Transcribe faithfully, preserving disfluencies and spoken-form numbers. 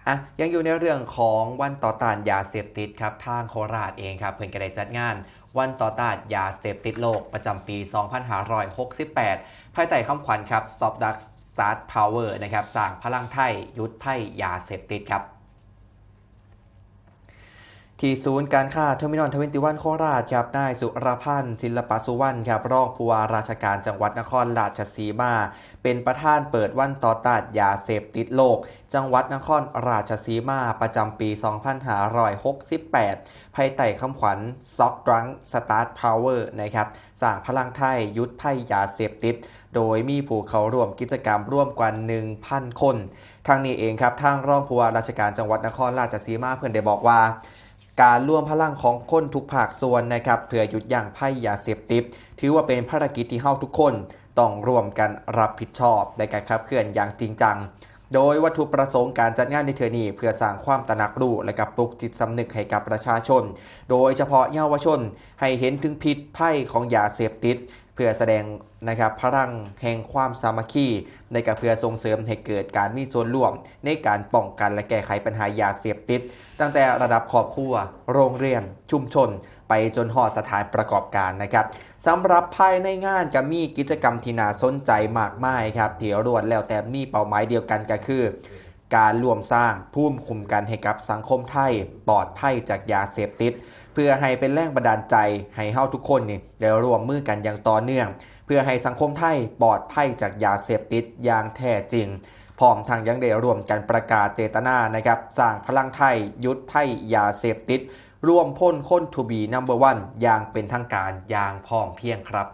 อ่ะ ยังอยู่ในเรื่องของวันต่อต้านยาเสพติดครับ ทางโคราชเองครับ เพิ่นก็ได้จัดงานวันต่อต้านยาเสพติดโลกประจำปี สองพันห้าร้อยหกสิบแปด ภายใต้คำขวัญครับ Stop Drugs Start Power นะครับ สร้างพลังไทยหยุดภัยยาเสพติดครับ ที่ศูนย์การค้าเทอร์มินอลทเวนตี้วันโคราชครับ นายสุรพันธ์ ศิลปสุวรรณครับ รองผู้ว่าราชการจังหวัดนครราชสีมา เป็นประธานเปิดวันต่อต้านยาเสพติดโลก จังหวัดนครราชสีมา ประจำปี สองพันห้าร้อยหกสิบแปด ภายใต้คำขวัญ Stop Drugs Start Power นะครับ สร้างพลังไทยหยุดภัยยาเสพติด โดยมีผู้เข้าร่วมกิจกรรมร่วมกว่า หนึ่งพัน คน ทั้งนี้เองครับ ทางรองผู้ว่าราชการจังหวัดนครราชสีมา เพิ่นได้บอกว่า การรวมพลังของคนทุกภาคส่วนนะครับ เพื่อหยุดยั้งภัยยาเสพติด ถือว่าเป็นภารกิจที่เฮาทุกคนต้องร่วมกันรับผิดชอบ และการขับเคลื่อนอย่างจริงจัง โดยวัตถุประสงค์การจัดงานในเทื่อนี้ เพื่อสร้างความตระหนักรู้ และกับปลุกจิตสำนึกให้กับประชาชน โดยเฉพาะเยาวชน ให้เห็นถึงพิษภัยของยาเสพติด เพื่อแสดงนะครับพลังแห่งความสามัคคี ในการเพื่อส่งเสริมให้เกิดการมีส่วนร่วมในการป้องกันและแก้ไขปัญหายาเสพติด ตั้งแต่ระดับครอบครัว โรงเรียน ชุมชน ไปจนฮอดสถานประกอบการนะครับ สำหรับภายในงานก็มีกิจกรรมที่น่าสนใจมากมายครับ ที่ล้วนแล้วแต่มีเป้าหมายเดียวกันก็คือ การร่วมสร้างภูมิคุ้มกันให้กับสังคมไทยปลอดภัยจากยาเสพติด เพื่อให้เป็นแรงบันดาลใจให้เฮาทุกคนนี่ได้ร่วมมือกันอย่างต่อเนื่อง เพื่อให้สังคมไทยปลอดภัยจากยาเสพติดอย่างแท้จริง พร้อมทั้งยังได้ร่วมกันประกาศเจตนานะครับ สร้างพลังไทยหยุดภัยยาเสพติด ร่วมพลคน To be number one อย่างเป็นทางการอย่างพร้อมเพรียงครับ